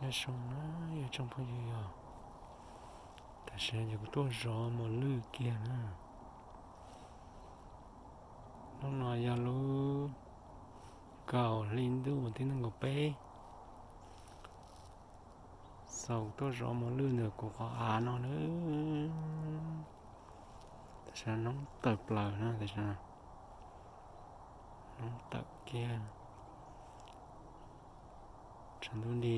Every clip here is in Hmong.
Zoo na, ib tsoom phooj ywg, yog tam sim no ces kuv tuaj zov mos lwj kiag na. Hnub no yog lub kaum hli ntuj vas thib nees nkaum peb. Xaus tuaj zov mos lwj ntawm kuv qhov av no na. Tam sim no noob tawm plaws na, tam sim no noob tawm kiag. Tshav ntuj nti,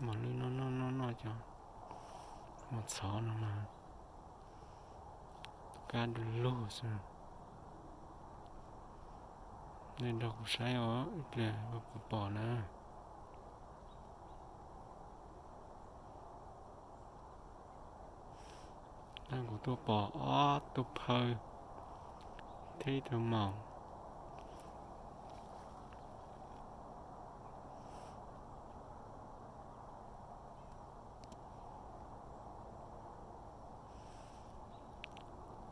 mos lwj noj noj noj noj cov mos txhov no mas kab du lug xwb. Nej nrog kuv saib os, ib pliag kuv pom na. Kuv tuaj pom ob tug phaw thiab ib tug maum.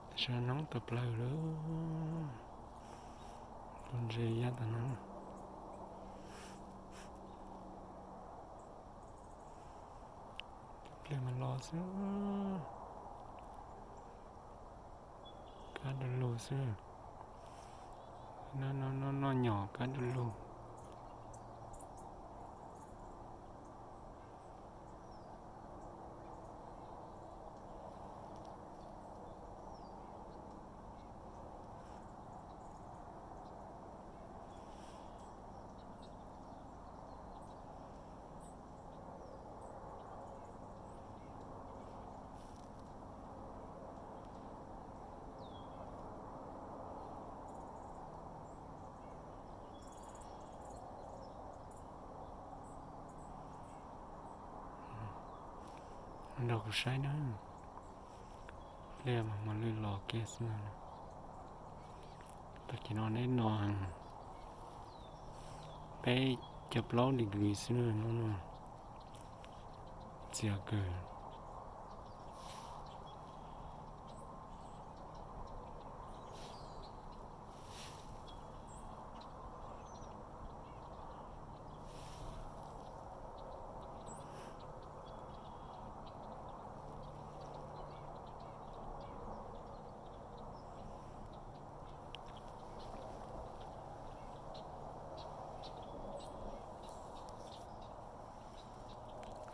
Tam sim no noob tawm plaws lawm, tus ntses ya tas no. Ib pliag mas los xwb. Kab du lug xwb. Noj noj noj nyom kab du lug. Nrog kuv saib na, pliag mas mos lwj los kiag xwb no. Tag kis no neb no peb caug plaub degree xwb no, txias kawg.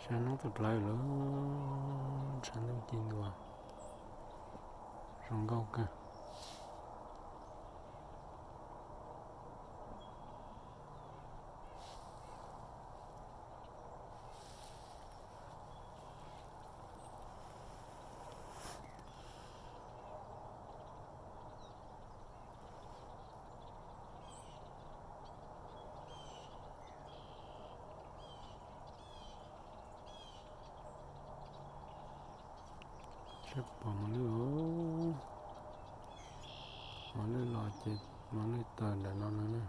Sab noob tawm plaws lawm, tshav ntuj ci ntua, zoo nkauj kawg. Seb pom mos lwj, mos lwj los ces mos lwj tawm ntawm no no na.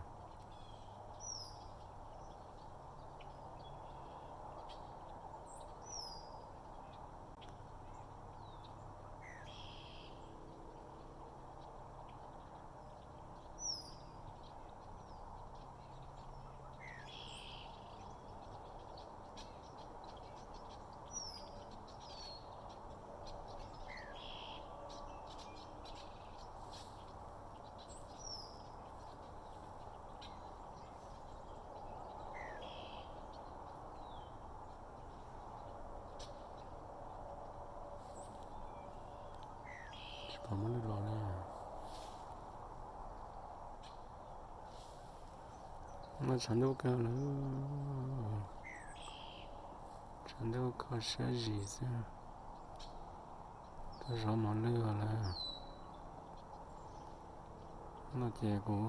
Tsis pom mos lwj los li. Mas tshav ntuj kawg lawm, tshav ntuj kho siab zis xwb. Tuaj zov mos lwj lawm. No ces kuv